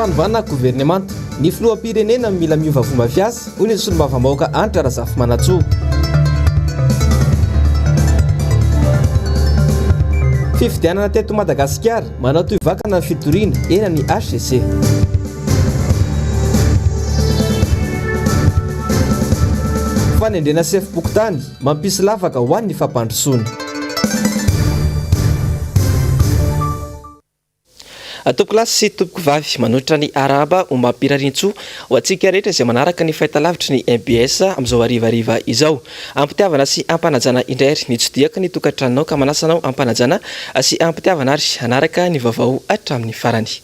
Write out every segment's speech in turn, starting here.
Fanovana governemanta, ny filoham-pirenena mila miova fomba fiasa, hoy ny solombavambahoaka Hanitra Razafimanantsoa. Fifidianana teto Madagasikara, manao tohivakana ny fitoriana eny amin'ny hcc. Fanendrena sefom-pokontany, mampisy lavaka ho an'ny fampandrosoana. Tompokolahy sy tompokovavy, manolotra ny arahaba ombam-pirariantsoa ho antsika rehetra izay manaraka ny fahitalavitry ny mbs amin'izao harivariva izao. Am-pitiavana sy am-panajana indray ary nitsidihako ny tokantranonao ka manasa anao am-panajana sy am-pitiavana ary hanaraka ny vaovao hatramin'ny farany.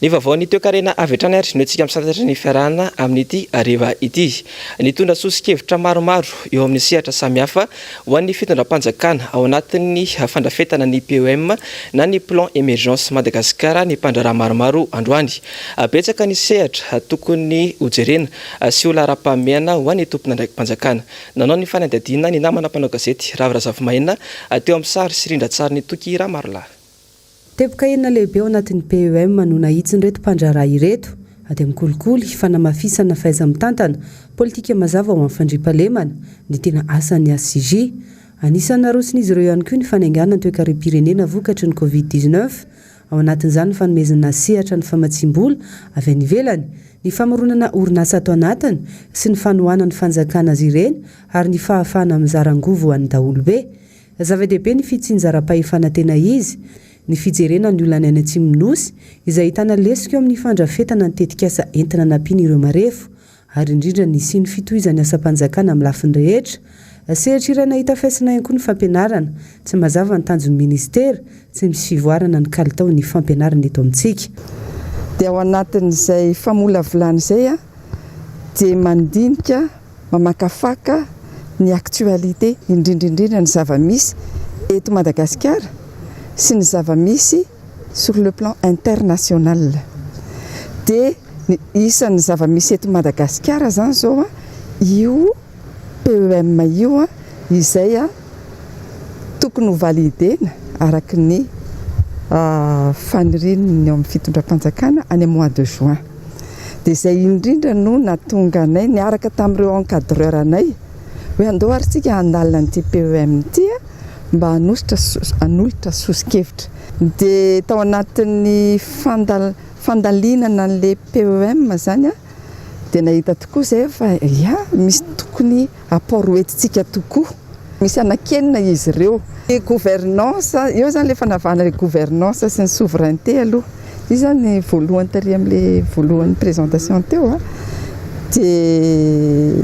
Ny vaovaon'ny toekarena avy hatrany ary no antsika misantatra ny fiarahana amin'ity hariva ity. Nitondra soso-kevitra maromaro eo amin'ny sehatra samihafa ho an'ny fitondram-panjakana ao anatin'ny fandrafetana ny PEM na ny Plan Emergence Madagascar ny mpandraharaha maromaro androany. Betsaka ny sehatra tokony hojerena sy ho laharam-pahamehana ho an'ny tompon'andraiki-panjakana. Nanao ny fanadihadiana ny namana mpanao gazety Ravo Razafimahenina teo amin'ny sary sy rindran-tsarin'i Toky Ramarolahy. Teboka enina lehibe ao anatin'ny PEM no nahitsin'ireto mpandraharaha ireto, ady amin'ny kolikoly, fanamafisana fahaiza-mitantana, politika mazava ho an'ny fandriampahalemana, ny tena asan'ny HCJ. Anisan'ny naroson'izy ireo ihany koa ny fanaingana ny toekarem-pirenena vokatry ny Covid 19, ao anatin'izany ny fanomezana sehatra ny famatsiam-bola avy any ivelany, ny famoronana orinasa ato anatiny sy ny fanohanan'ny fanjakana azy ireny ary ny fahafahana mizara angovo ho an'ny daholobe. Zava-dehibe ny fitsinjaram-pahefana tena izy, ny fijerena ny olana any Atsimon'ny Nosy, izay ahitana lesoka eo amin'ny fandrafetana ny tetikasa entina hanampiana ireo marefo, ary indrindra ny hisian'ny fitohizan'ny asam-panjakana amin'ny lafiny rehetra. Sehatra iray nahita faisana ihany koa ny fampianarana. Tsy mazava ny tanjon'ny minisitera, tsy misy fivoarana ny kalitaon'ny fampianarana eto amintsika. Dia ao anatin'izay famolavolana izay dia mandinika mamakafaka ny actualité, indrindra indrindra ny zava-misy eto Madagasikara sy ny zava-misy sur le plan international. Dia ny isan'ny zava-misy eto Madagasikara izany izao io PEM io izay tokony ho valider-na araka ny fanirian'ny ao amin'ny fitondram-panjakana any amin'ny mois de juin. Dia izay indrindra no nahatonga anay niaraka tamin'ireo encadreur anay hoe andao ary tsika handalina an'ity PEM ity mba hanositra hanolotra soso-kevitra. Dia tao anatin'ny fandalinana an'ilay PEM izany dia nahita tokoa izay fa ya misy tokony apport hoentintsika tokoa. Misy anakenina izy ireo. Ny gouvernance, eo izany ilay fanavahana ilay gouvernance sy ny souveraineté aloha. Io izany voalohany tary amin'ilay voalohan'ny présentation teo dia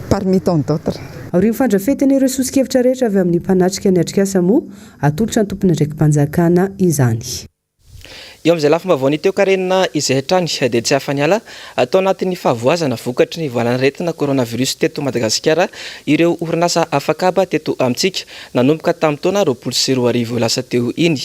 parmi tant d'autres. Aorian'ny fandrafetana ireo soso-kevitra rehetra avy amin'ny mpanatrika ny atrikasa moa, atolotra ny tompon'andraiki-panjakana izany. Eo amin'izay lafim-baovaon'ny toekarena izay hatrany dia tsy afa-niala tao anatin'ny fahavoazana vokatry ny valanaretina coronavirus teto Madagasikara ireo orinasa afakaba teto amintsika nanomboka tamin'ny taona 2020 lasa teo iny.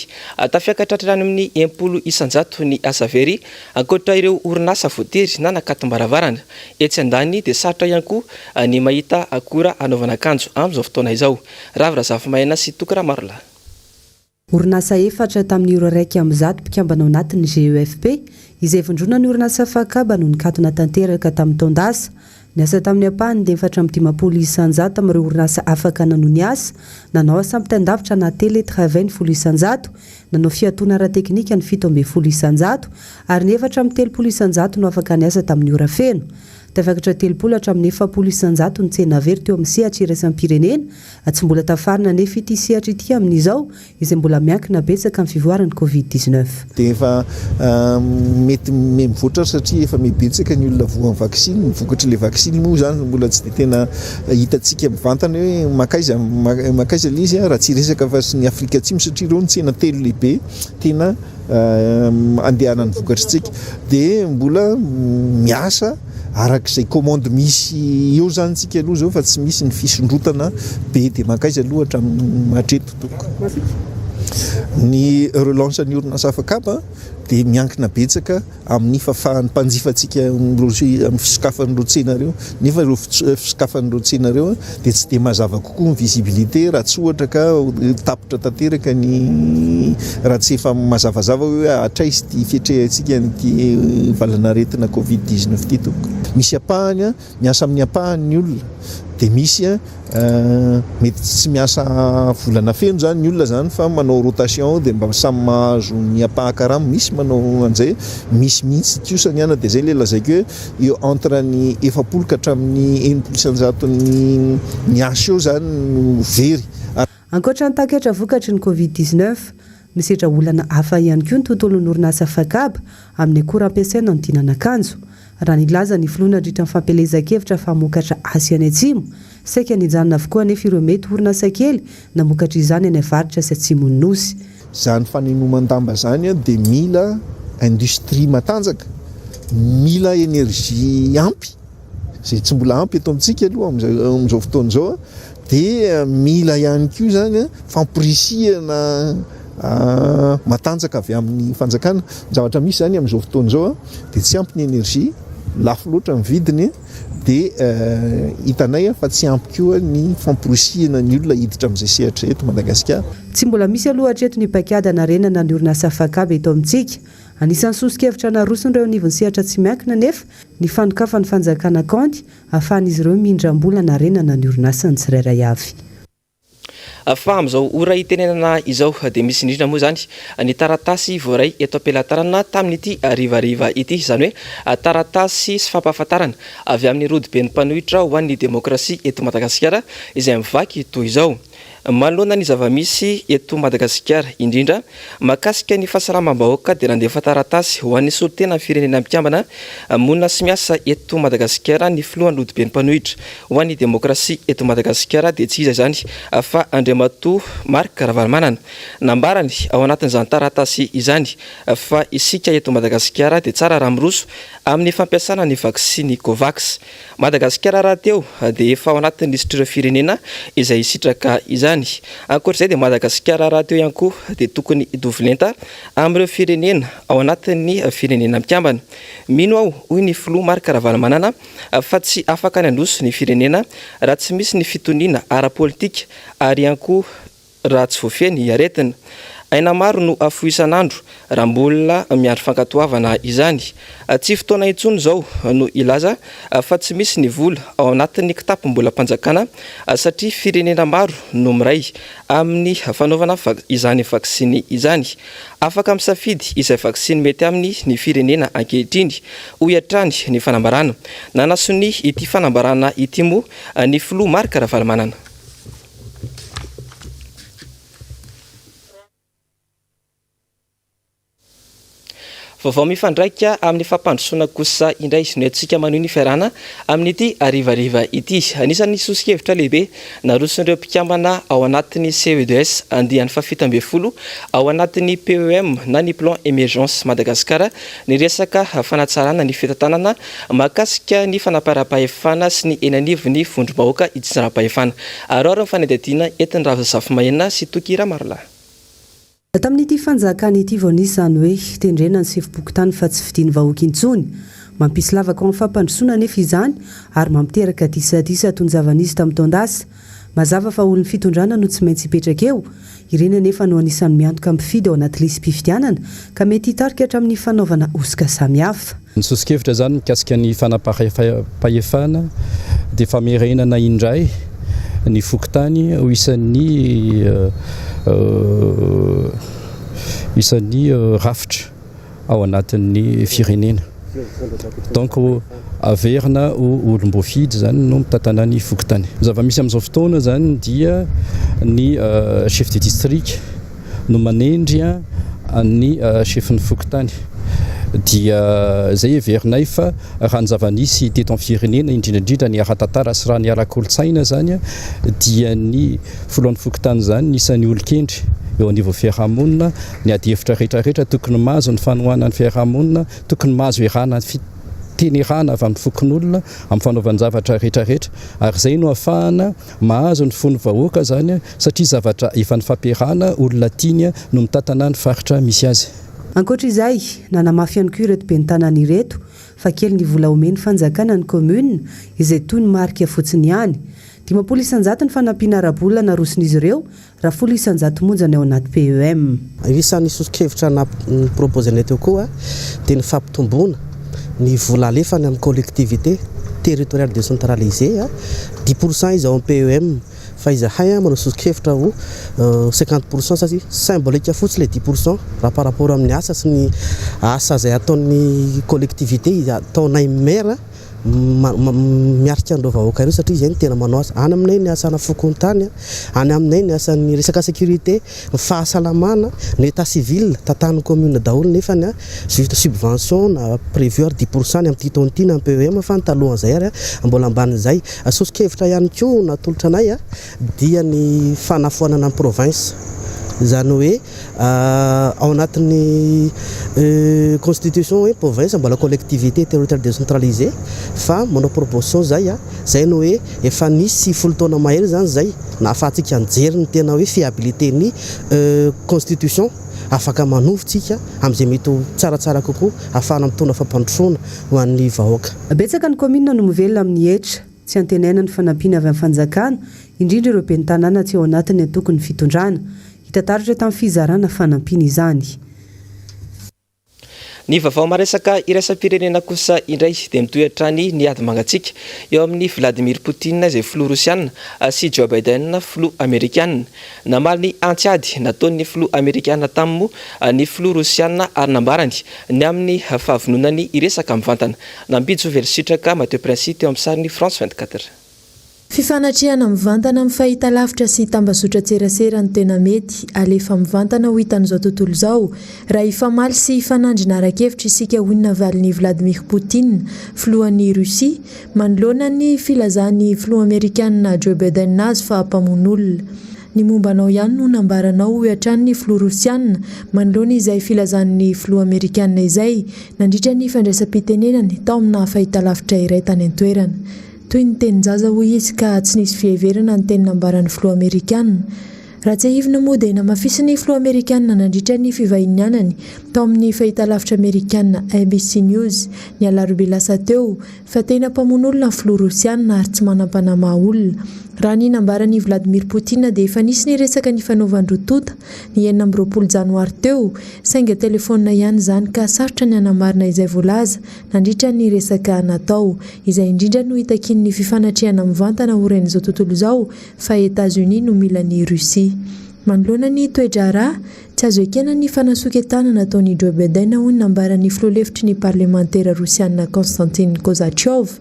Tafiakatra hatrany amin'ny 60% ny asa very ankoatra ireo orinasa voatery na nakatom-baravarana. Etsy andaniny dia sarotra ihany koa ny mahita akora hanaovana akanjo amin'izao fotoana izao. Ravo Razafimaina sy Toky Ramarolahy. Orinasa efatra tamin'ireo 101 mpikambana ao anatin'ny GEFP, izay ivondronan'ny orinasa Fakaba no nikatona tanteraka tamin'ny taon-dasa. Niasa tamin'ny ampahany ny 54% tamin'ireo orinasa afaka nanohy ny asa, nanao asa ampitan-davitra na télétravail ny 10%, nanao fiatoana ara-teknika ny 17%, ary ny 34% no afaka niasa tamin'ny ora feno. Tafakatra 30 hatramin'ny 40% ny tsena very teo amin'ny sehatra iraisam-pirenena, Tsy mbola tafarina anefa ity sehatra ity amin'izao, izay mbola miankina betsaka amin'ny fivoaran'ny Covid 19. Dia efa mety mivoatra ary satria efa mibetsaka ny olona voan'ny vaksiny, ny vokatr'ilay vaksiny moa izany mbola tsy dia tena hitantsika mivantana hoe mankaiza mankaiza ilay izy raha tsy hiresaka afa-tsy ny Afrika Atsimo satria ireo no tsena telo lehibe tena andehanan'ny vokatr'tsika dia mbola miasa araka izay commande misy eo izany tsika aloha izao fa tsy misy ny fisondrotana be dia mankaiza aloha hatramin'ny hatreto tompoko. Ny relance ny orinasa afakaba dia miankina betsaka amin'ny fahafahan'ny mpanjifantsika amin'ny fisokafan'ireo tsena ireo, nefa ireo fisokafan'ireo tsena ireo dia tsy dia mazava kokoa ny visibilité raha tsy ohatra ka tapitra tanteraka ny raha tsy efa mazavazava hoe hatraiza ity fiatrehantsika an'ity valanaretina covid 19 ity tompoko. Misy ampahany Miasa amin'ny ampahany ny olona dia misy mety tsy miasa volana feno zany ny olona zany fa manao rotation dia mba samy mahazo ny ampahan-karama, misy manao an'izay, misy mihitsy kosa ny ana dia zay le lazaiko hoe eo entre ny 40 ka hatramin'ny 60% ny asa eo zany no very. Ankoatra ny taketra vokatry ny Covid 19, misedra olana hafa ihany koa ny tontolon'ny orinasa Fakaba amin'ny akora ampiasaina hanodinana akanjo. Raha nilaza ny filoha nandritra ny fampielezan-kevitra fa hamokatra hasy any atsimo, saika nijanona avokoa anefa ireo mety ho orinasa kely namokatra izany any avaratra sy atsimon'ny Nosy. Izany fanenoman-damba izany dia mila industrie matanjaka, mila énergie ampy, izay tsy mbola ampy eto amintsika aloha amin'izao fotoana izao, Dia mila ihany koa izany famporisihana matanjaka avy amin'ny fanjakana. Ny zavatra misy izany amin'izao fotoana izao dia tsy ampy ny énergie, lafo loatra ny vidiny, dia hitanay fa tsy ampy koa ny famporisihana ny olona hiditra amin'izay sehatra izay eto Madagasikara. Tsy mbola misy aloha hatreto ny paikady hanarenana ny orinasa Fakab eto amintsika. Anisan'ny soso-kevitra naroson'ireo anivon'ny sehatra tsy miankina anefa ny fanokafan'ny fanjakana kaonty ahafahan'izy ireo mindram-bola hanarenana ny orinasany tsirairay avy. Fa amin'izao ora itenenana izao dia misy indrindra moa izany ny taratasy voaray eto am-pelatanana tamin'ity harivariva ity, izany hoe taratasy sy fampahafantarana avy amin'ny rodoben'ny mpanohitra ho an'ny demokrasia eto Madagasikara izay mivaky toy izao. Manoloana ny zava-misy eto Madagasikara, indrindra mahakasika ny fahasalamam-bahoaka dia nandefa taratasy ho an'ny solontenan'ny Firenena Mikambana monina sy miasa eto Madagasikara ny filohan'ny rodoben'ny mpanohitra ho an'ny demokrasia eto Madagasikara dia tsy iza izany fa Andriamatoa Marc Ravalomanana. Nambarany ao anatin'izany taratasy izany fa isika eto Madagasikara dia tsara raha miroso amin'ny fampiasana ny vaksiny Covax. Madagasikara rahateo dia efa ao anatin'ny lisitr'ireo firenena izay hisitraka izany. Ankoatra izay dia Madagasikara rahateo ihany koa dia tokony hitovy lenta amin'ireo firenena ao anatin'ny firenena mikambana. Mino aho, hoy ny filoha Marc Ravalomanana, fa tsy afaka ny handroso ny firenena raha tsy misy ny fitoniana ara-politika ary ihany koa raha tsy voafehy ny aretina. Aina maro no afoy isan'andro raha mbola miandry fankatoavana izany. Tsy fotoana intsony izao no hilaza fa tsy misy ny vola ao anatin'ny kitapom-bolam-panjakana satria firenena maro no miray amin'ny fanaovana izany vaksiny izany. Afaka misafidy izay vaksiny mety aminy ny firenena ankehitriny, hoy hatrany ny fanambarana. Nanasonia ity fanambarana ity moa ny filoha Marc Ravalomanana. Vaovao mifandraika amin'ny fampandrosoana kosa indray no entintsika manohy ny fiarahana amin'ity harivariva ity. Anisan'ny soso-kevitra lehibe naroson'ireo mpikambana ao anatin'ny CEDS andiany faha-17 ao anatin'ny PEM na ny Plan Emergence Madagascar ny resaka fanatsarana ny fitantanana Mahakasika ny fanaparam-pahefana sy ny eny anivon'ny vondrom-bahoaka itsinjaram-pahefana. Aroaro ny fanadihadiana entin'i Ravo Zafimahena sy Toky Ramarolahy. Tamin'ity fanjakana ity vao nisy izany hoe tendrena ny sefom-pokontany fa tsy fidin'ny vahoaka intsony. Mampisy lavaka ao amin'ny fampandrosoana anefa izany ary mampiteraka disadisa toy ny zava-nisy tamin'ny taon-dasa. Mazava fa olon'ny fitondrana no tsy maintsy hipetraka eo. Ireny anefa no anisan'ny miantoka mpifidy ao anaty lisi-pifidianana ka mety hitarika hatramin'ny fanaovana hosoka samihafa. Ny soso-kevitra izany mikasika ny fanaparam-pahefana dia famerenana indray ny fokontany ho isan'ny isan'ny rafitra. ao anatin'ny firenena. Donc averina ho olom-boafidy izany no mitantana ny fokontany. Ny zava-misy amin'izao fotoana izany dia ny chef de district no manendry ny chef-n'ny fokontany. Dia izay heverinay fa raha ny zava-nisy teto amin'ny firenena, indrindra indrindra ny ara-tantara sy raha ny ara-kolontsaina izany dia ny filohan'ny fokontany izany no isan'ny olon-kendry eo anivon'ny fiaraha-monina. Ny adihevitra rehetra rehetra tokony mahazo ny fanohanan'ny fiarahamonina, tokony mahazo erana teny erana avy amin'ny fokonolona amin'ny fanaovan-javatra rehetrarehetra, ary izay no ahafahana mahazo ny fon'ny vahoaka izany satria zavatra efa nifampiarahana, olona tiany no mitantana ny faritra misy azy. Ankoatra izay, nanamafy ihany koa ireto ben'ny tanàna ireto fa kely ny vola omen'ny fanjakana ny commune izay toy ny marika fotsiny ihany. 50% ny fanampiana ara-bola naroson'izy ireo raha 10% monja ny ao anaty PEM. Isan'ny soso-kevitra ni-proposer-nay teo koa dia ny fampitomboana ny vola alefa any amin'ny collectivité territoriale décentralisée, 10% izy ao amin'ny PEM fa izahay manao soso-kevitra ho 50% satria symbolique fotsiny ilay 10% raha par rapport amin'ny asa sy ny asa izay ataon'ny collectivité ataonay maire miarika an'ireo vahoaka ireo, satria izay no tena manao asa any aminay, ny asana fokontany any aminay, ny asan'ny resaka sécurité, ny fahasalamana, ny état civil tantan'ny commune daholo, nefa ny juste subvention na prévu ary 10% ny amin'ity taona ity na PEM, fa ny talohan'izay ary mbola ambanin'izay. Soso-kevitra ihany koa natolotra anay dia ny fanafoanana ny province, izany hoe ao anatin'ny constitution hoe province mbola collectivité territoriale décentralisée, fa manao proposition zay zay no hoe efa nisy 10 taona mahery zany zay nahafahantsika nijery ny tena hoe fiabilité ny constitution, afaka manovo tsika amin'izay mety ho tsaratsara kokoa ahafahana mitondra fampandrosoana ho an'ny vahoaka. Betsaka ny commune no mivelona amin'ny hetra, tsy antenaina ny fanampiana avy amin'ny fanjakana, indrindra ireo ben'ny tanàna tsy ao anatin'ny antokony fitondrana. Hita taratra tamin'ny fizarana fanampiana izany. Ny vaovao maresaka iraisam-pirenena kosa indray dia mitohy hatrany ny ady mangatsiaka eo amin'ny Vladimir Poutine izay filoha rosiana sy Joe Biden filoha amerikana. Namaly ny antsiady nataon'ny filoha amerikana taminy moa ny filoha rosiana ary nambarany ny amin'ny fahavononany hiresaka mivantana. Nampijo Velositraka Mathieu Princi teo amin'ny sarin'ny France 24. Fifanatrehana mivantana amin'ny fahitalavitra sy tambazotran-tserasera no tena mety, alefa mivantana ho hitan'izao tontolo izao raha hifamaly sy hifanandrina ara-kevitra isika, hoy ny navalin'i Vladimir Poutine, filohan'i Russie, manoloana ny filazan'ny filoha amerikanina Joe Biden azy fa mpamono olona. Ny momba anao ihany no nambaranao, hoy hatrany ny filoha rosianina, manoloana izay filazan'ny filoha amerikanina izay, nandritra ny fandraisam-pitenenany tao amina fahitalavitra iray tany an-toerana. Toy ny tenin-jaza, hoy izy, ka tsy nisy fiheverana ny teny nambaran'ny filoha amerikanina. Raha tsiahivina moa dia namafisin'ny filoha amerikanina nandritra ny fivahinianany tao amin'ny fahitalavitra amerikanina ABC News ny alarobia lasa teo fa tena mpamono olona ny filoha rosianina ary tsy manam-panahy maha olona. Raha ny nambaran'i Vladimir Poutine dia efa nisy ny resaka nifanaovan-droa tonta ny 26 janoary teo saingy an-telefaonina ihany izany ka sarotra ny hanamarina izay voalaza nandritra ny resaka natao. Izay indrindra no itakian'ny fifanatrehana mivantana ho ren'izao tontolo izao fa Etazonia no mila an'i Russie. Manoloana ny toe-draharaha, tsy azo ekena ny fanasoketana nataon'i Joe Biden, hoy ny nambaran'ny filoha lefitry ny parlemantera rosiana Konstantin Kosachev,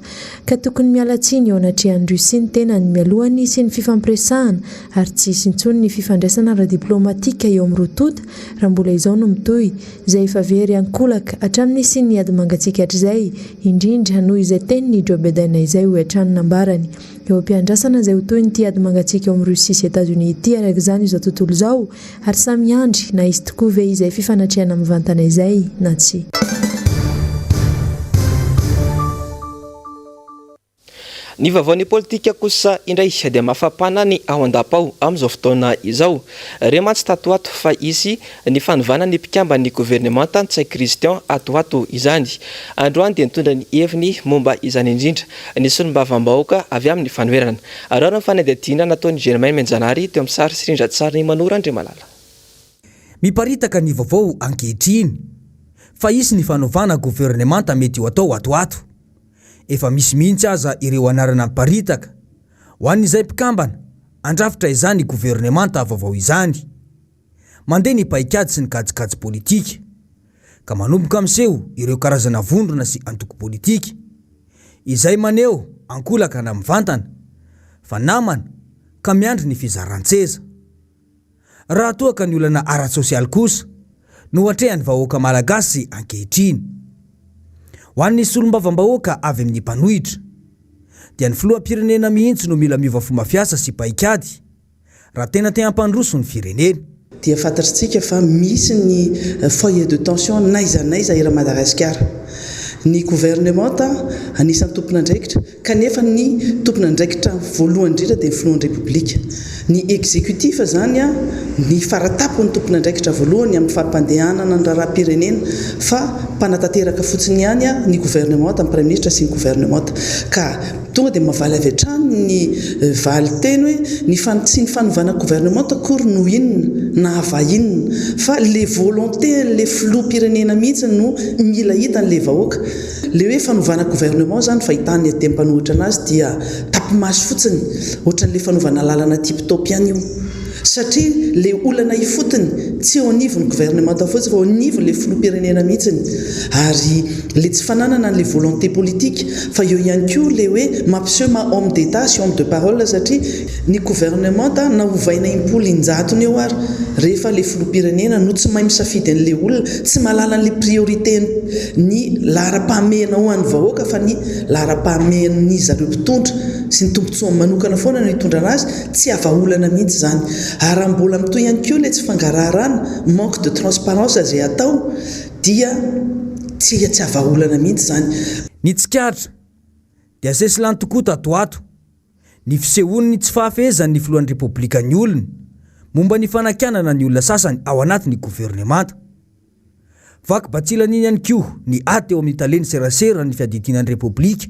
ka tokony miala tsiny eo anatrehan'i Russie ny tenany mialohan'ny hisian'ny fifampiresahana ary tsy hisy intsony ny fifandraisana ara-diplaomatika eo amin'ny roa tonta raha mbola izao no mitohy. Izay efa very ankolaka hatramin'ny nisian'ny ady mangatsiaka hatrizay, indrindra noho izay tenin'i Joe Biden izay, hoy hatrany nambarany. Eo am-piandrasana izay ho tohin'ity ady mangatsiaka eo amin'i Russie sy Etazonia ity araka izany izao tontolo izao, ary samy miandry na hisy tokoa ve izay fifanatrehana mivantana izay na tsia. Ny vaovaon'ny politika kosa indray dia mafapana ny ao an-dapa ao amin'izao fotoana izao. Re mantsy tato ato fa hisy ny fanovana ny mpikamban'ny governemanta Ntsay Christian ato ato izany. Androany dia nitondra ny heviny momba izany indrindra ny solombavambahoaka avy amin'ny fanoherana. Araho ny fanadihadiana nataon'i Germain Menjanahary teo amin'ny sary sy rindran-tsarin'i Manoro Andriamalala. Miparitaka ny vaovao ankehitriny fa hisy ny fanovana governemanta mety ho atao ato ato. Efa misy mihitsy aza ireo anarana miparitaka ho an'izay mpikambana handrafitra izany governemanta vaovao izany. Mandeha ny paikady sy ny kajikajy politika, ka manomboka miseho ireo karazana vondrona sy antoko politika, izay maneho ankolaka na mivantana fa namana ka miandry ny fizaran-tseza. Raha toa ka ny olana ara-tsosialy kosa no atrehan'ny vahoaka malagasy ankehitriny. Ho an'ny solombavambahoaka avy amin'ny mpanohitra, dia ny filoham-pirenena mihitsy no mila miova fomba fiasa sy paikady raha tena te hampandroso ny firenena. Dia fantatritsika fa misy ny foyer de tension n'aiza n'aiza eran'i Madagasikara. Ny governemanta anisan'ny tompon'andraikitra kanefa ny tompon'andraikitra voalohany indrindra dia ny filohan'ny Repoblika. Ny exécutif izany ny faratampony tompon'andraikitra voalohany amin'ny fampandehanana ny raharaham-pirenena fa mpanatanteraka fotsiny ihany ny governemanta, ny praiminisitra sy ny governemanta. Ka tonga dia mavaly avy hatrany ny valin-teny hoe ny tsy ny fanovana governemanta akory no inona na havaha inona fa le volonté an'le filoham-pirenena mihitsy no mila hitan'le vahoaka. Le hoe fanovana gouvernement zany fahitan'ny aty mpanohitra anazy dia tapi-maso fotsiny, ohatran'le fanovana lalana tip top ihany io. Satria le olana ifotony tsy eo anivon'ny gouvernementa fotsiny fa eo anivon'le filoham-pirenena mihitsiny. Ary le tsy fananana an'le volonté politique fa eo ihany koa le hoe mampiseho maha homme d'Etat sy homme de parole satria Ny governemanta na ovaina impolo injatony eo ary rehefa le filoham-pirenena no tsy mahay misafidy an'le olona, tsy mahalala an'le priorité ny laharam-pahamehana ho an'ny vahoaka fa ny laharam-pahamehan'ny zareo mpitondra sy ny tombotsoany manokana foana no hitondrana azy, tsy havaolana mihitsy izany. Ary raha mbola mitohy ihany koa le tsy fangaraharana, manque de transparence izay atao dia tsy tsy havaolana mihitsy izany. Ny tsikaritra dia sesilany tokoa tato ho ato Ny fisehoan'ny tsy fahafehezan'ny filohan'ny Repoblika ny olony momba ny fanakianana ny olona sasany ao anatin'ny governemanta. Vaky batsilana iny ihany koa ny ady teo amin'ny talen'ny seraseran'ny fiadidiana ny Repoblika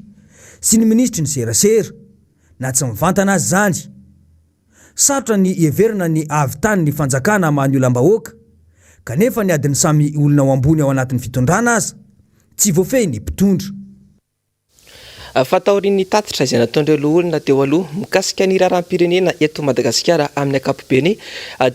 sy ny minisitry ny serasera, na tsy mivantana aza izany. Sarotra ny hiheverana ny hahavitan'ny fanjakana hamaha ny olam-bahoaka, kanefa ny adin'ny samy olona ao ambony ao anatin'ny fitondrana aza tsy voafehin'ny mpitondra. Fa taorian'ny tatitra izay nataon'ireo loholona teo aloha mikasika ny raharaham-pirenena eto Madagasikara amin'ny ankapobeny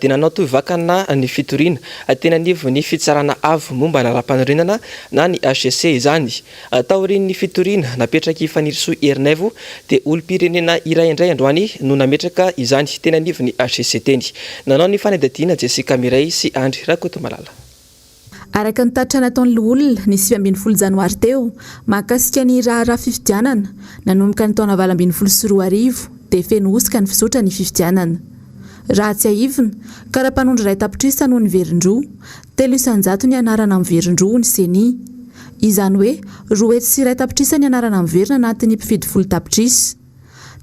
dia nanao tohivakana ny fitoriana teny anivon'ny Fitsarana Avo momba ny Lalàmpanorenana na ny hcc izany. Taorian'ny fitoriana napetrak'i Fanirisoa Ernaivo dia olom-pirenena iray indray androany no nametraka izany teny anivon'ny hcc teny. Nanao ny fanadihadiana Jessica Mireille sy Andry Rakotomalala. Araka ny tatitra nataon'ny loholona ny 19 janoary teo mahakasika ny raharaha fifidianana, nanomboka ny taona 2018 dia feno hosoka ny fizotra ny fifidianana. Raha tsiahivina, kara-panondro iray tapitrisa no niverin-droa, 3% ny anarana miverin-droa hoy ny Ceni. Izany hoe 201 tapitrisa ny anarana miverina anatin'ny mpifidy folo tapitrisa.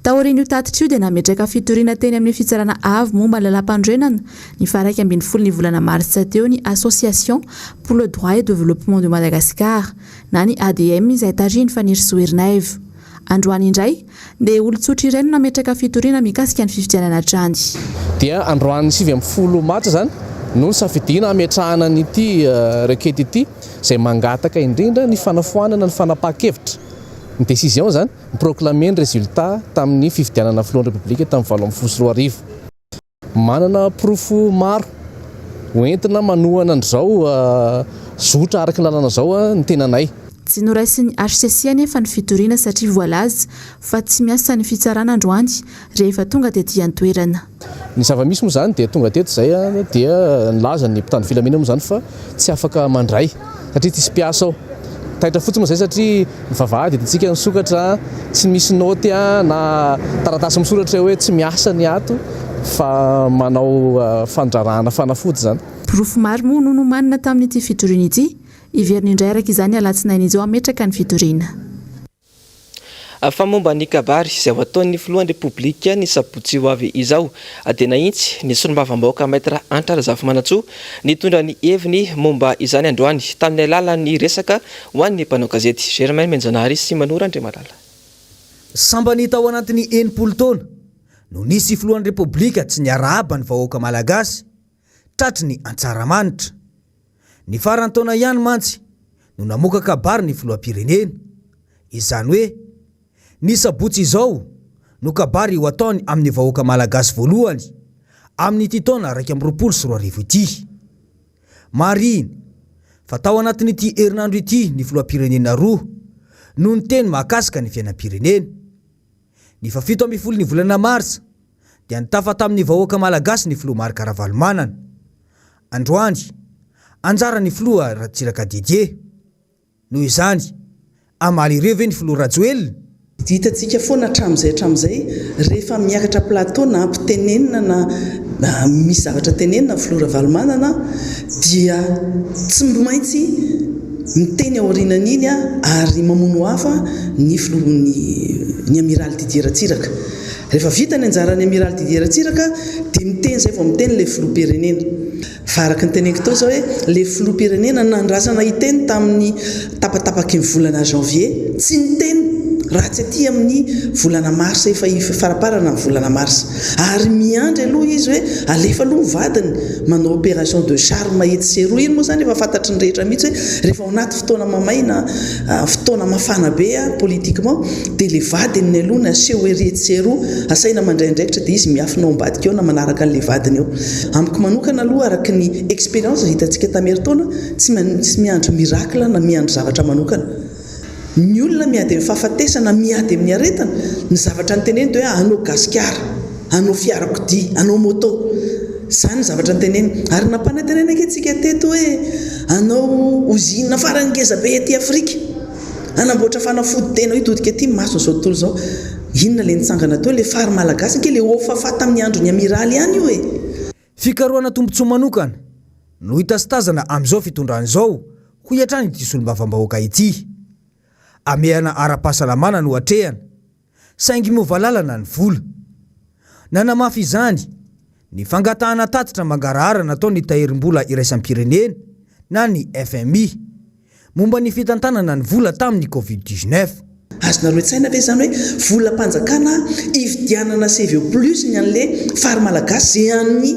Taorian'io tatitra io dia nametraka fitoriana teny amin'ny Fitsarana Avo momba ny Lalàmpanorenana ny faha 11 ny volana martsa teo ny Association pour le droit et développement de Madagascar na ny ADM izay tarihin'i Fanirisoa Ernaivo. Androany indray dia olon-tsotra iray no nametraka fitoriana mikasika ny fifidianana hatrany. Dia androany 19 martsa izany no nosafidiana hametrahana an'ity requête ity izay mangataka indrindra ny fanafoanana ny fanapahan-kevitra, ny décision izany, Ni-proclamer ny résultat tamin'ny fifidianana filohan'ny Repoblika tamin'ny 2018. Manana porofo maro ho entina manohana an'izao zotra araka ny lalana izao ny tenanay. Tsy noraisin'ny hcc anefa ny fitoriana satria voalaza fa tsy miasa ny fitsarana androany rehefa tonga tety an-toerana. Ny zava-misy moa izany dia tonga teto izay dia nilaza ny mpitandro filaminana moa izany fa tsy afaka mandray satria tsisy mpiasa ao. Taitra fotsiny moa izay satria ny vavahady hitantsika nisokatra, tsy misy naoty na taratasy misoratra hoe tsy miasa ny ato fa manao fandrarahana fanafody izany. Porofo maro moa no nomanina tamin'ity fitoriana ity. Hiverina indray araka izany alatsinainy izao hametraka ny fitoriana. Fa momba ny kabary izay ho ataon'ny filohan'ny Repoblika ny sabotsy ho avy izao dia nahitsy ny solombavambahoaka Maître Hanitra Razafimanantsoa nitondra ny heviny momba izany androany tamin'ny alalan'ny resaka ho an'ny mpanao gazety Germain Menjanahary sy Mano Randriamalala. Sambany tao anatin'ny 60 taona no nisy filohan'ny Repoblika tsy niarahaba ny vahoaka malagasy tratry ny antsaramanitra. Ny faran'ny taona ihany mantsy no namoaka kabary ny filoham-pirenena. Izany hoe, ny sabotsy izao no kabary ho ataony amin'ny vahoaka malagasy voalohany amin'ity taona 2021 ity. Marihina fa tao anatin'ity herinandro ity ny filoham-pirenena roa no niteny mahakasika ny fiainam-pirenena. Ny faha 17 ny volana marsa dia nitafa tamin'ny vahoaka malagasy ny filoha Marc Ravalomanana. Androany, anjaran'ny filoha Ratsiraka Didier. Noho izany, hamaly ireo ve ny filoha Rajoelina? Hitantsika foana hatramin'izay hatramin'izay, rehefa miakatra plateau na ampitenenina na misy zavatra tenenina ny filoha Ravalomanana dia tsy maintsy. Miteny aorianan'iny ary mamono hafa ny filohan'ny ny Amiraly Didier Ratsiraka. Rehefa vita ny anjaran'ny Amiraly Didier Ratsiraka dia miteny izay vao miteny ilay filoham-pirenena. Fa araka ny teneniko teo izao hoe ilay filoham-pirenena nandrasana hiteny tamin'ny tapatapaky ny volana janvier, tsy niteny raha tsy aty amin'ny volana mars efa faraparana ny volana mars. Ary miandry aloha izy hoe alefa aloha ny vadiny manao opération de charme etsy sy eroa. Iny moa izany efa fantatry ny rehetra mihitsy hoe rehefa ao anaty fotoana mamay na fotoana mafana be politiquement dia ilay vadiny aloha no aseho ery etsy sy eroa, asaina mandray andraikitra dia izy miafina ao ambadika ao na manaraka an'ilay vadiny eo. Amiko manokana aloha araka ny expérience hitantsika tamin'ny herintaona, tsy tsy miandry miracle na miandry zavatra manokana. Ny olona miady amin'ny fahafatesana, miady amin'ny aretina, ny zavatra noteneniny dia hoe anao gasikara, anao fiarakodia, anao moto. Izany ny zavatra noteneniny. Ary nampanantenaina ange tsika teto hoe anao ozinina farany ngeza be aty Afrika, hanamboatra fanafody tena hitodika aty ny mason'izao tontolo izao. Inona ilay nitsangana teo, ilay fary malagasy ange, ilay Ofafa tamin'ny andron'ny amiraly ihany io e! Fikarohana tombontsoa manokana no hita sy tazana amin'izao fitondrana izao, hoy hatrany ity solombavambahoaka ity. Hamehana ara-pahasalamana no atrehana, saingy miova lalana ny vola. Nanamafy izany ny fangatahana tatitra mangarahara nataon'ny Tahirimbola iraisam-pirenena na ny fmi. Momba ny fitantanana ny vola tamin'ny Covid 19. Azonareo an-tsaina ve izany hoe volam-panjakana hividianana CVO plus ny an'le fary malagasy ze an'ny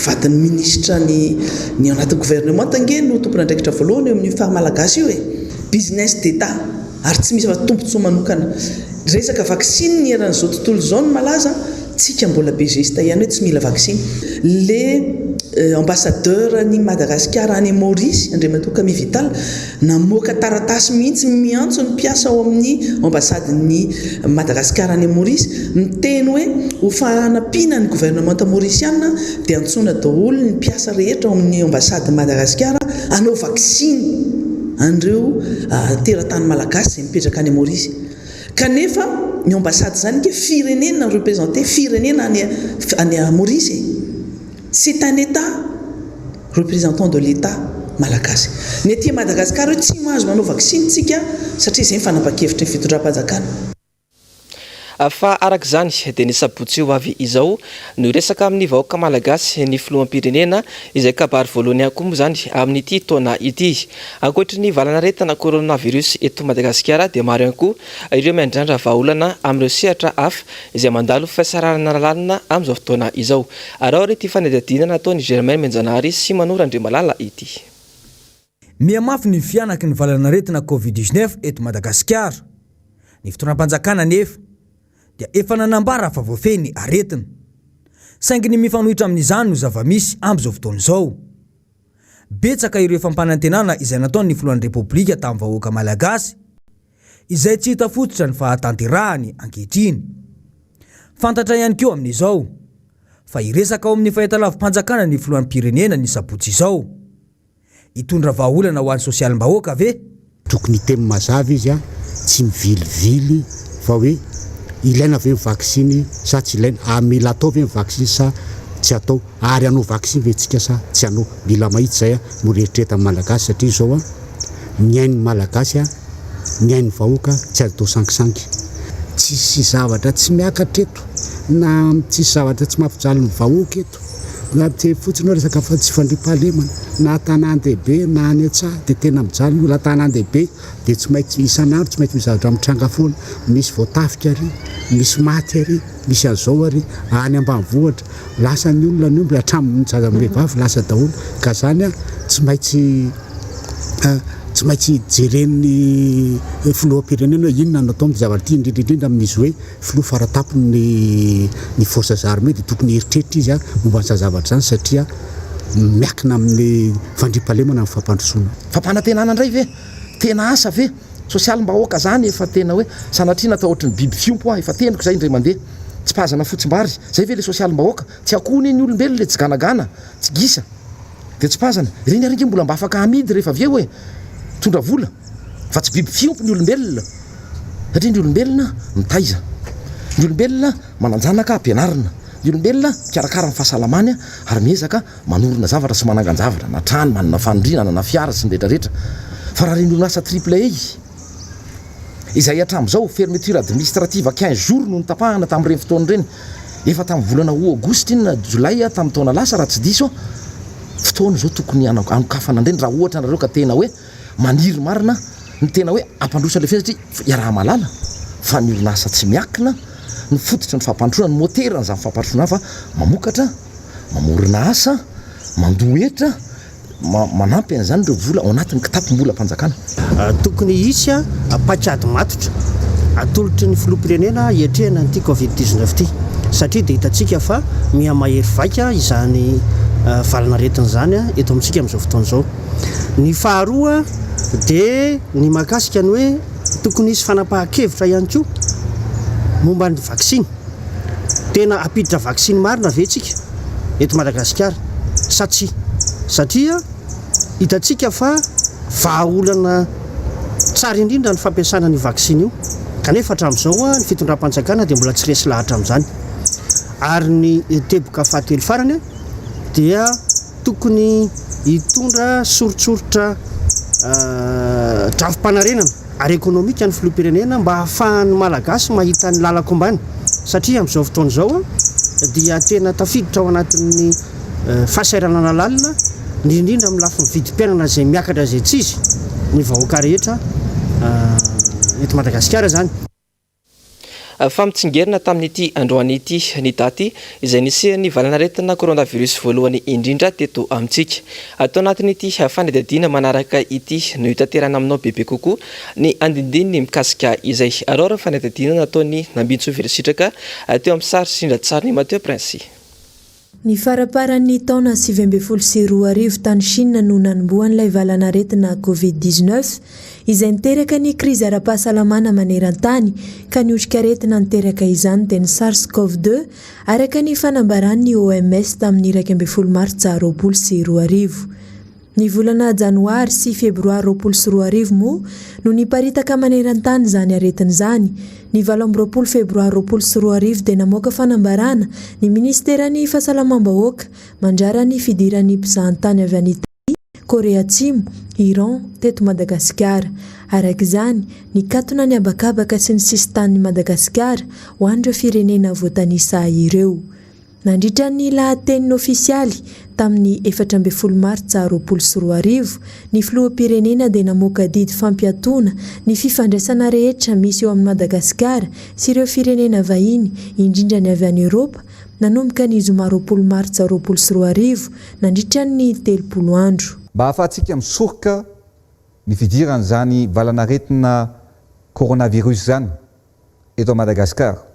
vadin'ny minisitra ny ny ao anatin'ny gouvernemanta ange no tompon'andraikitra voalohany eo amin'io fary malagasy io e! Business d'Etat ary tsy misy afa tombotsoa manokana. Resaka vaksiny ny eran'izao tontolo izao no malaza, tsika mbola be geste ihany hoe tsy mila vaksiny. Le ambassadeur n'i Madagasikara any Maurice, Andriamatoa Camille Vital, namoaka taratasy mihitsy miantso ny mpiasa ao amin'ny ambassadin'i Madagasikara any Maurice, miteny hoe ho fanampiana ny gouvernemanta maurisiana dia antsoina daholo ny mpiasa rehetra ao amin'ny ambassadin'i Madagasikara hanao vaksiny an'ireo teratany malagasy izay mipetraka any Maurice. Kanefa ny ambassade izany ange firenena representer firenena any any Maurice e! C'est un Etat représentant de l'Etat malagasy. Ny aty Madagascar hoe tsy mahazo manao vaksiny tsika satria izay ny fanapahan-kevitry ny fitondram-panjakana. Fa araka izany dia ny sabotsy ho avy izao no hiresaka amin'ny vahoaka malagasy ny filoham-pirenena izay kabary voalohany ihany koa moa izany amin'ity taona ity. Ankoatry ny valanaretina coronavirus eto Madagasikara dia maro ihany koa ireo miandrandra vahaolana amin'ireo sehatra hafa izay mandalo fahasahiranana lalina amin'izao fotoana izao. Araho ary ity fanadihadiana nataon'i Germain Menjanahary sy Mano Randriamalala ity. Mihamafy ny fihanaky ny valanaretina Covid 19 eto Madagasikara. Ny fitondram-panjakana anefa dia efa nanambara fa voafehy ny aretina. Saingy ny mifanohitra amin'izany no zava-misy amin'izao fotoana izao. Betsaka ireo fampanantenana izay nataon'ny filohan'ny Repoblika tamin'ny vahoaka Malagasy izay tsy hita fototra ny fahatanterahany ankehitriny. Fantatra ihany koa amin'izao fa hiresaka ao amin'ny fahitalavi-panjakana ny filoham-pirenena ny sabotsy izao. Hitondra vahaolana ho an'ny sosialim-bahoaka ve? Tokony hiteny mazava izy an, tsy mivilivily fa hoe ilaina ve ny vaksiny sa tsy ilaina, ary mila atao ve ny vaksiny sa tsy atao, ary hanao vaksiny ve tsika sa tsy hanao, mila mahitsy izay an, mora eritreretan'ny Malagasy satria izao an, ny ain'ny Malagasy an, ny ain'ny vahoaka tsy azo atao sangisangy. Tsisy zavatra tsy miakatra eto, na tsisy zavatra tsy mampijaly ny vahoaka eto. Na miteny fotsiny hoe resaka tsy fandriampahalemana, na an-tanàn-dehibe na any an-tsaha dia tena mijaly ny olona. An-tanàn-dehibe dia tsy maintsy isan'andro tsy maintsy misy zavatra mitranga foana, misy voatafika ary, misy maty ary, misy an'izao ary, any ambanivohitra lasa ny olona ny omby hatramin'ny zaza amam-behivavy lasa daholo ka zany tsy maintsy tsy maintsy jeren'ny filoham-pirenena hoe inona no atao amin'ity zavatra ity indrindra indrindra amin'izy hoe Filoha faratampony ny forces armées dia tokony hieritreritra izy momba an'izany zavatra izany satria miakina amin'ny fandriampahalemana ny fampandrosoana. Fampanantenana indray ve? Tena asa ve? Sosialim-bahoaka zany efa tena hoe sanatria natao ohatry ny biby fiompy hoa, efa teniko zay indray mandeha. Tsipazana fotsimbary, zay ve le sosialim-bahoaka? Tsy akoho anie ny olombelona e, tsy ganagana, tsy gisa. Dia tsipazana. Ireny ary ange mbola mba afaka amidy rehefa avy eo e! Mitondra vola. Fa tsy biby fiompy ny olombelona. Satria ny olombelona mitaiza. Ny olombelona manan-janaka ampianarina. Ny olombelona mikarakara ny fahasalamany ary miezaka manorina zavatra sy manangan-javatra, na trano, manana fanindriana, hanana fiara sy ny rehetra rehetra. Fa raha ireny orinasa triple A izay hatramin'izao fermeture administrative 15 jours no notapahana tamin'ireny fotoana ireny, efa tamin'ny volana aogositra iny na jolay tamin'ny taona lasa raha tsy diso aho, fotoana izao tokony hanokafana an'ireny raha ohatra nareo ka tena hoe maniry marina ny tena hoe hampandroso an'ilay fiainana satria iaraha-mahalala fa ny orinasa tsy miankina no fototry ny fampandrosoana, ny moteran'izany fampandrosoana izany fa mamokatra, mamorona asa, mandoa hetra, manampy an'izany ireo vola ao anatin'ny kitapom-bolam-panjakana. Tokony hisy paikady matotra atolotry ny filoham-pirenena hiatrehana an'ity Covid 19 ity satria dia hitantsika fa miha mahery vaika izany valan'aretina izany eto amintsika amin'izao fotoana izao. Ny faharoa dia ny mahakasika ny hoe tokony hisy fanapahan-kevitra ihany koa momba ny vaksiny. Tena hampiditra vaksiny marina ve isika eto Madagasikara sa tsia? Satria hitantsika fa vahaolana tsara indrindra ny fampiasana an'io vaksiny io kanefa hatramin'izao ny fitondram-panjakana dia mbola tsy resy lahatra amin'izany. Ary ny teboka fahatelo farany dia Tokony hitondra soritsoritra drafi-panarenana ara-ekonomika ny filoham-pirenena mba hahafahan'ny Malagasy mahita ny lalan-kombany satria amin'izao fotoana izao dia tena tafiditra ao anatin'ny fahasahiranana lalina, indrindra indrindra amin'ny lafiny vidim-piainana izay miakatra izay tsy izy ny vahoaka rehetra eto Madagasikara izany. Fa mitsingerina tamin'ity androany ity ny daty izay nisian'ny valanaretina coronavirus voalohany indrindra teto amintsika. Ato anatin'ity fanadihadiana manaraka ity no hitaterana aminao bebe kokoa ny andindininy mikasika izay. Araho ny fanadihadiana nataon'i Nambintsoa Velositraka teo amin'ny sary sy indran-tsarin'i Mathieu Prince. Ny faramparan'ny taona 2019 tany Chine no nanombohan'ilay valan'aretina Covid 19, izay niteraka ny krizy ara-pahasalamana maneran-tany, ka ny otrikaretina niteraka izany dia ny Sars-Cov deux, araka ny fanambaran'ny OMS tamin'ny 11 martsa 2020. Ny volana janoary sy febroary 2020 moa no niparitaka maneran-tany izany aretina izany. Ny 28 febroary 2020 dia namoaka fanambarana ny minisiteran'ny Fahasalamam-bahoaka mandrara ny fidiran'ny mpizahantany avy any Italia, Korea Atsimo, Iran teto Madagasikara. Araka izany, nikatona ny habakabaka sy ny sisintanin'i Madagasikara ho an'ireo firenena voatanisa ireo. Nandritra ny lahateniny ofisialy tamin'ny 14 martsa 2020, ny filoham-pirenena dia namoaka didy fampiatoana ny fifandraisana rehetra misy eo amin'i Madagasikara sy ireo firenena vahiny, indrindra ny avy any Eoropa, nanomboka ny zoma 20 martsa 2020, nandritra ny 30 andro. Mba ahafahantsika misoroka ny fidiran'izany valan'aretina coronavirus izany eto Madagasikara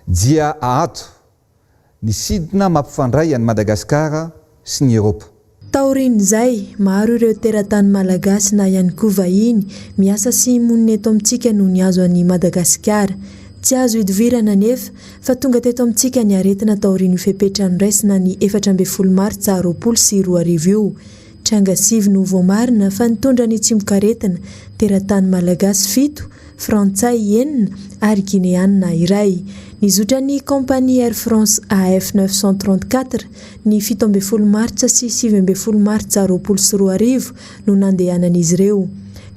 dia aato ny sidina mampifandray an'i Madagasikara sy ny Eropa. Taorian'izay, maro ireo teratany malagasy na ihany koa vahiny miasa sy monina eto amintsika no nihazo an'i Madagasikara. Tsy azo idovirana anefa fa tonga teto amintsika ny aretina taorian'io fepetra noraisina ny 14 martsa 2020 io. Tranga sivy no voamarina fa nitondra ny tsimokaretina, teratany malagasy fito, Frantsay enina ary Gineanina iray. Nizotra ny kaompania Air France AF 934 ny 17 martsa sy 19 martsa 2020 no nandehanan'izy ireo.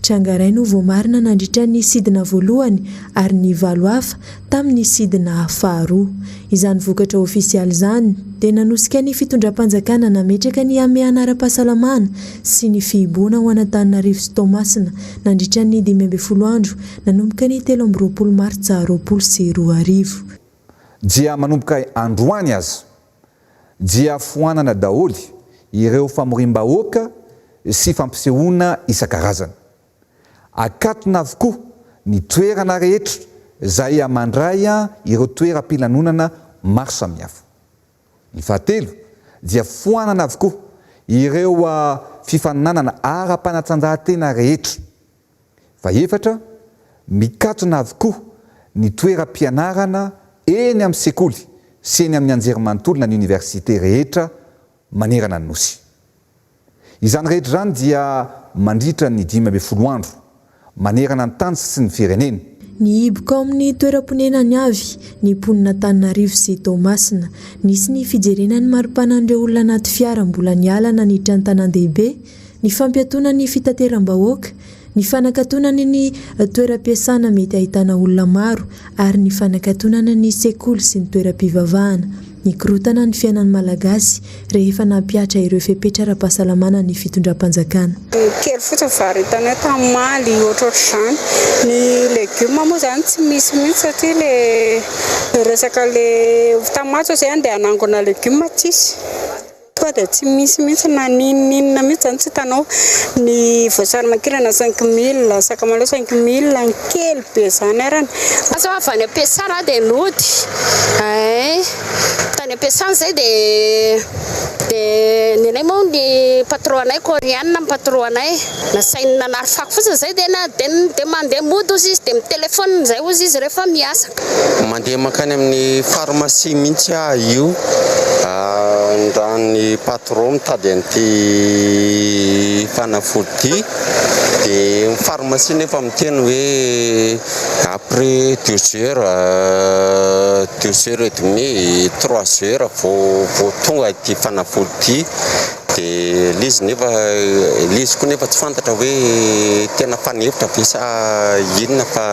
Tranga iray no voamarina nandritra ny sidina voalohany ary ny valo hafa tamin'ny sidina faharoa. Izany vokatra ofisialy izany dia nanosika ny fitondram-panjakana nametraka ny hamehana ara-pahasalamana sy ny fihibohana ho an'Antananarivo sy Toamasina nandritra ny 15 andro nanomboka ny 23 martsa 2020. Dia manomboka androany aza dia foanana daholo ireo famoriam-bahoaka sy fampisehoana isan-karazany. Akatona avokoa ny toerana rehetra izay mandray ireo toeram-pilanonana maro samihafa. Ny fahatelo dia foanana avokoa ireo fifaninanana ara-panatanjahantena rehetra. Fahefatra, mikatona avokoa ny toeram-pianarana eny amin'ny sekoly sy eny amin'ny anjerimanontolo na ny oniversite rehetra manerana ny Nosy. Izany rehetra izany dia mandritra ny 15 andro, manerana ny tany sy ny firenena. Nihiboka ao amin'ny toeram-ponenany avy ny mponin'Antananarivo sy Toamasina. Nisy ny fijerena ny maripanan'ireo olona anaty fiara mbola niala naniditra an-tanàn-dehibe. ny fampiatoana ny fitateram-bahoaka, ny fanakatonana ny toeram-piasana mety ahitana olona maro ary ny fanakatonana ny sekoly sy ny toeram-pivavahana. Nikorontana ny fiainan'ny Malagasy rehefa nampihatra ireo fepetra ara-pahasalamana ny fitondram-panjakana. Kely fotsiny vary hitanay tamimaly ohatrohatr'izany. Ny legioma moa izany tsy misy mihitsy satria le resaka le tamimaly zao izay andeha hanangona legioma tsisy. Tonga dia tsy misy mihitsy na n'inon'inona mihitsy izany tsy hitanao. Ny voasary makirana cinq mille, sakamalaho cinq mille, ny kely be izany arany. Za zao avy any am-piasana aho dia nody eh, tany am-piasana izay dia dia ny anay moa ny patron anay koreana ny patron anay, nasainy nanary fako fotsiny izay dia na dia dia mandeha mody hozy izy dia mi-telephone izay hozy izy rehefa miasa. Mandeha mankany amin'ny pharmacie mihitsy aho io raha ny patron mitady an'ity fanafody ity dia ny pharmacie nefa miteny hoe après deux heures, deux heures et demie, trois heures vao vao tonga ity fanafody ity. Dia ilay izy nefa, ilay izy koa nefa tsy fantatra hoe tena mpanefitra ve sa inona fa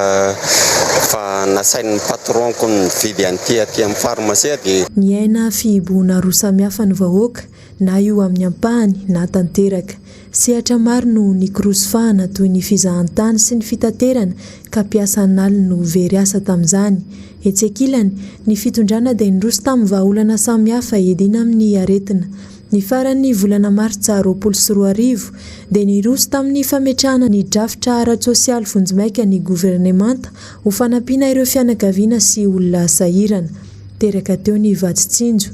fa nasain'ny patron-ko nividy an'ity aty amin'ny pharmacie dia. Niaina fihibohana roa samihafa ny vahoaka, na io amin'ny ampahany na tanteraka. Sehatra maro no nikorosofahana toy ny fizahantany sy ny fitaterana ka mpiasa an'aliny no very asa tamin'izany. Etsy ankilany, ny fitondrana dia niroso tamin'ny vahaolana samihafa hiadiana amin'ny aretina. Ny faran'ny volana martsa 2020 dia niroso tamin'ny fametrahana ny drafitra ara-tsosialy vonjimaika ny governemanta ho fanampiana ireo fianakaviana sy olona sahirana. Teraka teo ny Vatsy Tsinjo.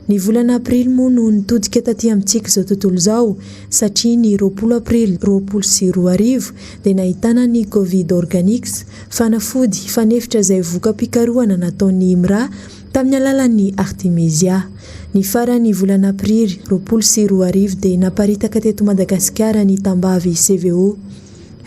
Ny volana aprily moa no nitodika taty amintsika izao tontolo izao satria ny 20 aprily 2020 dia nahitana ny Covid Organics, fanafody fanefitra izay voka-pikarohana nataon'ny IMRA tamin'ny alalan'ny Artemisia. Ny faran'ny volana aprily 2020 dia naparitaka teto Madagasikara ny tambavy CVO.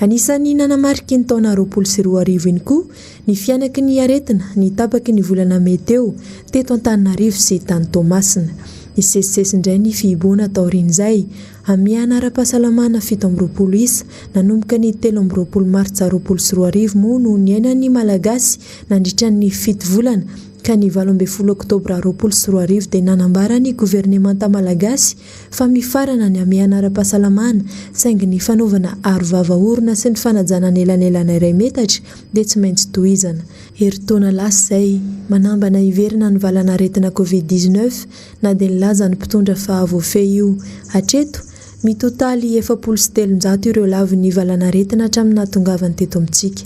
Anisan'ny nanamarika iny taona 2020 iny koa ny fihanaky ny aretina ny tapaky ny volana mey teo teto Antananarivo sy tany Toamasina. Nisesisesy indray ny fihibohana taorian'izay. Hamehana ara-pahasalamana 27 isa nanomboka ny 23 martsa 2020 moa no niainan'ny Malagasy nandritra ny fito volana ka ny 18 oktobra 2020 dia nanambara ny governemanta malagasy fa mifarana ny hamehana ara-pahasalamana saingy ny fanaovana aro vava orona sy ny fanajana ny elanelana iray metatra dia tsy maintsy tohizana. Herintaona lasa izay, manambana hiverina ny valan'aretina Covid 19 na dia nilaza ny mpitondra fa voafehy io. Hatreto, Mitotaly 340 ireo lavon'ny valanaretina hatramin'ny nahatongavany teto amintsika.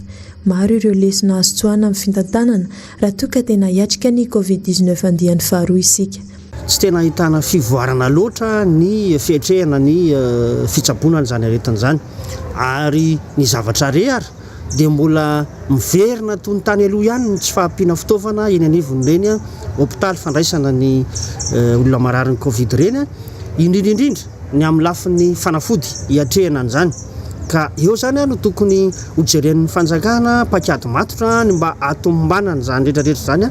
Maro ireo lesona azo tsoahina amin'ny fitantanana raha toa ka tena hiatrika ny Covid 19 andiany faharoa isika. Tsy tena ahitana fivoarana loatra ny fiatrehana ny fitsaboana an'izany aretina izany ary ny zavatra re ary dia mbola miverina toy ny tany aloha ihany ny tsy fahampiana fitaovana eny anivon'ireny hopitaly fandraisana ny olona mararin'ny Covid ireny, indrindra indrindra ny amin'ny lafiny fanafody hiatrehana an'izany. Ka eo izany no tokony hojeren'ny fanjakana paikady matotra ny mba hahatomombanana izany rehetra rehetra izany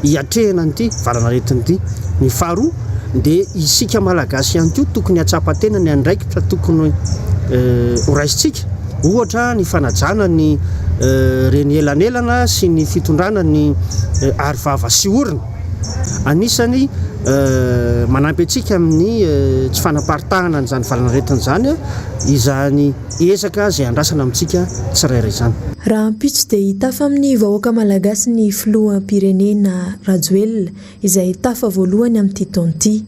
hiatrehana an'ity valanaretina ity. Ny faharoa dia isika Malagasy ihany koa tokony hahatsapa tena ny andraikitra tokony horaisintsika, ohatra ny fanajana ny reny elanelana sy ny fitondrana ny aro vava sy orona. Anisany manampy antsika amin'ny tsy fanaparitahana an'izany valanaretina izany izany ezaka izay andrasana amintsika tsirairay izany. Rahampitso dia hitafa amin'ny vahoaka malagasy ny filoham-pirenena Rajoelina izay tafa voalohany amin'ity taona ity.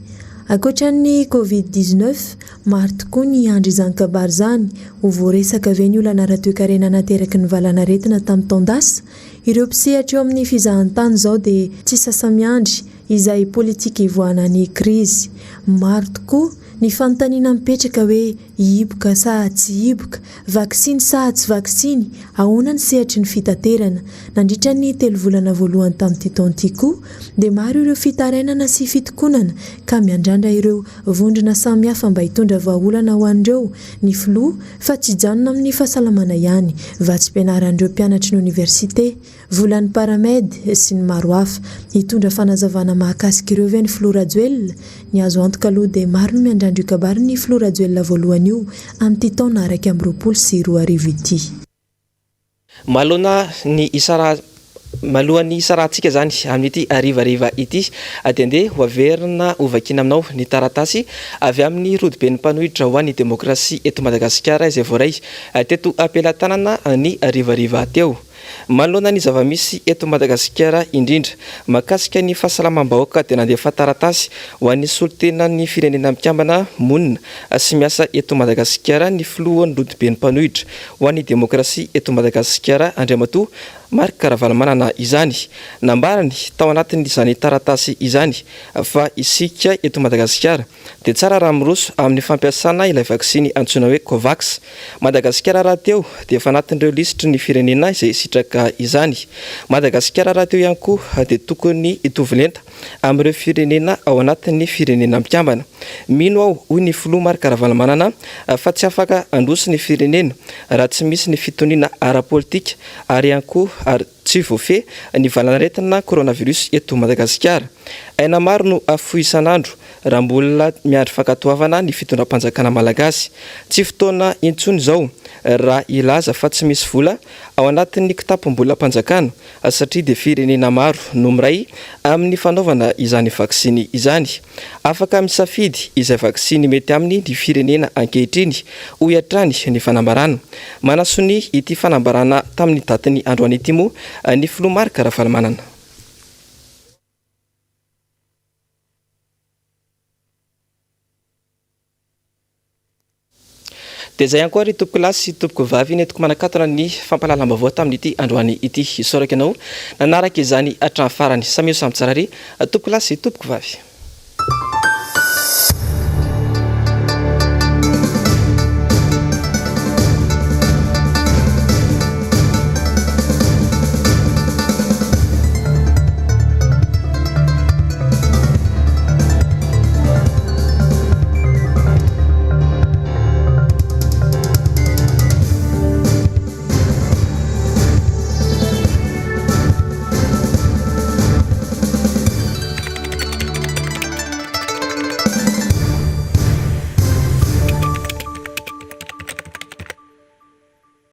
Ankoatra ny Covid 19, maro tokoa ny hiandry izany kabary izany, ho voaresaka ve ny olana ara-toekarena nateraky ny valanaretina tamin'ny taon-dasa? Ireo mpisehatra eo amin'ny fizahantany izao dia tsy sasa-miandry izay politika hivoahana ny krizy. Maro tokoa ny fanontaniana mipetraka hoe hihiboka sa tsy hihiboka, vaksiny sa tsy vaksiny, ahoana ny sehatry ny fitaterana. Nandritra ny telo volana voalohany tamin'ity taona ity koa dia maro ireo fitarainana sy fitokonana ka miandrandra ireo vondrona samihafa mba hitondra vahaolana ho an'ireo ny filoha fa tsy hijanona amin'ny fahasalamana ihany, vatsim-pianaran'ireo mpianatry ny oniversite, volan'ny Paramed sy ny maro hafa. Hitondra fanazavana mahakasika ireo ve ny filoha Rajoelina? Ny azo antoka aloha dia maro no miandrandra io kabarin'ny filoha Rajoelina voalohany io. anio amin'ity taona 2021 ity. Manoloana ny isara Malohan'ny hisarahantsika izany amin'ity harivariva ity dia ndeha ho averina ho vakiana aminao ny taratasy avy amin'ny rodoben'ny mpanohitra ho an'ny demokrasia eto Madagasikara izay voaray teto am-pelatanana ny harivariva teo. Manoloana ny zava-misy eto Madagasikara indrindra mahakasika ny fahasalamam-bahoaka dia nandefa taratasy ho an'ny solontenan'ny Firenena Mikambana monina sy miasa eto Madagasikara ny filohan'ny rodoben'ny mpanohitra ho an'ny demokrasia eto Madagasikara Andriamatoa Marc Ravalomanana izany. Nambarany tao anatin'izany taratasy izany fa isika eto Madagasikara dia tsara raha miroso amin'ny fampiasana ilay vaksiny antsoina hoe Covax. Madagasikara rahateo dia efa anatin'ireo lisitry ny firenena izay hisitraka izany. Madagasikara rahateo ihany koa dia tokony hitovy lenta amin'ireo firenena ao anatin'ny Firenena Mikambana. Mino aho, hoy ny filoha Marc Ravalomanana, fa tsy afaka handroso ny firenena raha tsy misy ny fitoniana ara-politika ary ihany koa ary tsy voafehy ny valanaretina coronavirus eto Madagasikara. Aina maro no afoy isan'andro raha mbola miandry fankatoavana ny fitondram-panjakana malagasy. Tsy fotoana intsony izao raha hilaza fa tsy misy vola ao anatin'ny kitapom-bolam-panjakana satria dia firenena maro no miray amin'ny fanaovana izany vaksiny izany. Afaka misafidy izay vaksiny mety aminy ny firenena ankehitriny, hoy hatrany ny fanambarana. Manasonia ity fanambarana tamin'ny datin'ny androany ity moa ny filoha Marc Ravalomanana. Dia izay ihany koa ry tompokolahy sy tompokovavy nentiko manakatona ny fampahalalam-baovao tamin'ity androany ity. Isaorako ianao nanaraka izany hatramin'ny farany. Samia ho samy tsara ry tompokolahy sy tompokovavy.